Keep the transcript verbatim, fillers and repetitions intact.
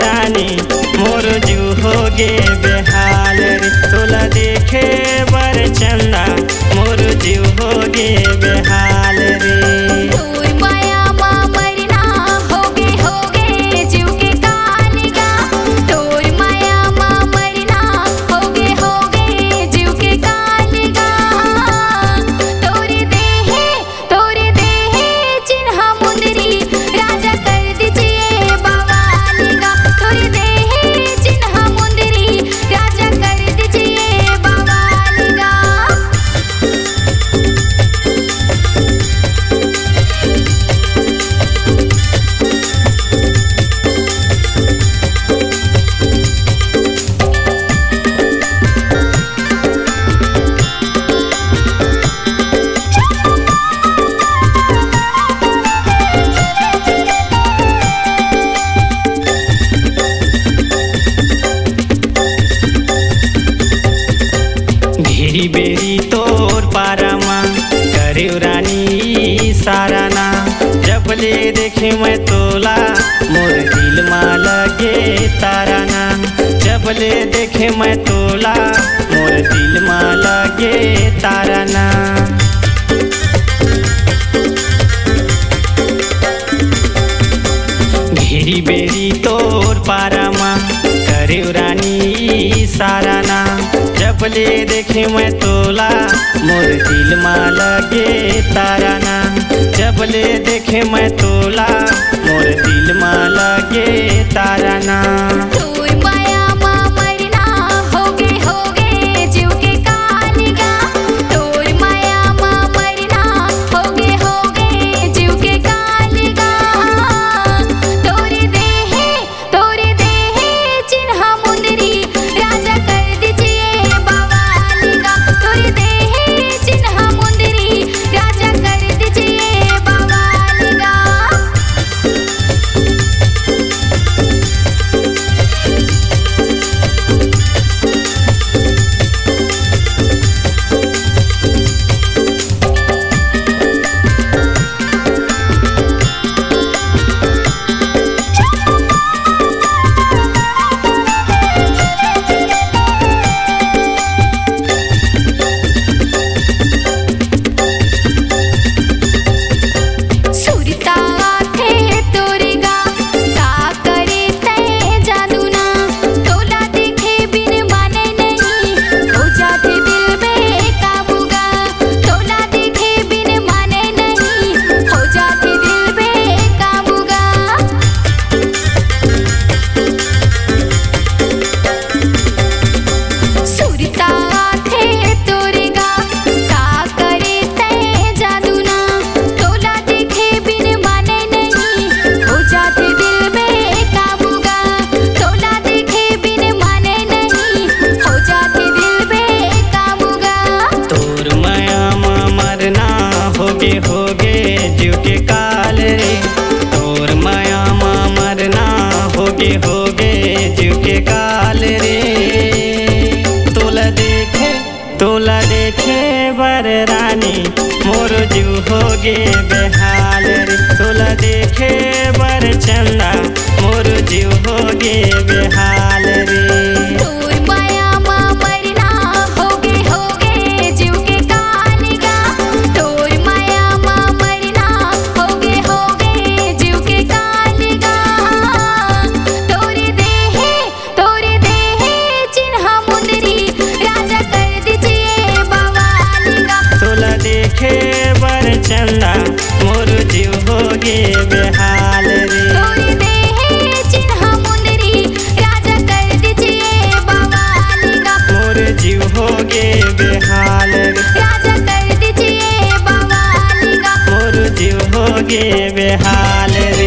रानी, मोर जीव होगे बेहाल रे। तोला देखे बर चंदा, मोर जीव होगे बेहाल रे। तोर माया मा मरना होगे, होगे जीव के काल गा। तोर माया मा मरना होगे, होगे जीव के काल गा। तोर देहे तोर देहे चिन्हा मुंदरी, राजा कर दीजिए बवाल गा। तोर देहे चिन्हा मुंदरी, राजा कर दीजिए बवाल गा। घेरी बेरी तोर पारा मा, करेव रानी इशारा ना। जब ले देखे मैं तोला, मोर दिल मा लगे तारा ना। जब ले देखे मैं तोला, मोर दिल मा लगे तारा ना। घेरी बेरी तोर पारा मा, करेव रानी इशारा ना। जब ले देखे मैं तोला, मोर दिल मा लगे तारा ना। जब ले देखे मैं तोला, मोर दिल मा लगे तारा ना। तोर माया मा मरना होगे, होगे जीव के काल गा। तोर माया मा मरना होगे, होगे जीव के काल गा। तोर देहे तोर देहे चिन्हा मुंदरी, राजा कर दीजिए बवाल गा। तोर देहे चिन्हा मुंदरी, राजा कर दीजिए बवाल गा। सुरता आथे तोरे गा, का करे तैं जानू ना। तोला देखे बिन माने नहीं, हो जाथे दिल बेकाबू गा। तोला देखे बिन माने नहीं, हो जाथे दिल बेकाबू गा। सुरता आथे तोरे गा, का करे तैं जानू ना। तोला देखे बिन माने नहीं, हो जाथे दिल बेकाबू गा। तोला देखे बिन माने नहीं, हो जाथे दिल बेकाबू गा। तोर माया मा मरना होगे, होगे जीव के काल रे। तोर माया मा मरना होगे, होगे जीव के काल रे। तोला देखे तोला देखे बर रानी, मोर जीव होगे बेहाल रे। तोला देखे बर चंदा, मोर जीव होगे बेहाल रे। तोर माया मा मरना होगे, होगे जीव के काल गा। तोर माया मा मरना होगे, होगे जीव के काल गा। तोर देहे तोर देहे चिन्हा मुंदरी, राजा कर दीजिए बवाल गा। तोला देखे बर चंदा, मोर जीव होगे बेहाल रे। तोर देहे चिन्हा मुंदरी, राजा कर दीजिए बवाल गा। मोर जीव होगे बेहाल रे। राजा कर दीजिए बवाल गा। मोर जीव होगे बेहाल रे।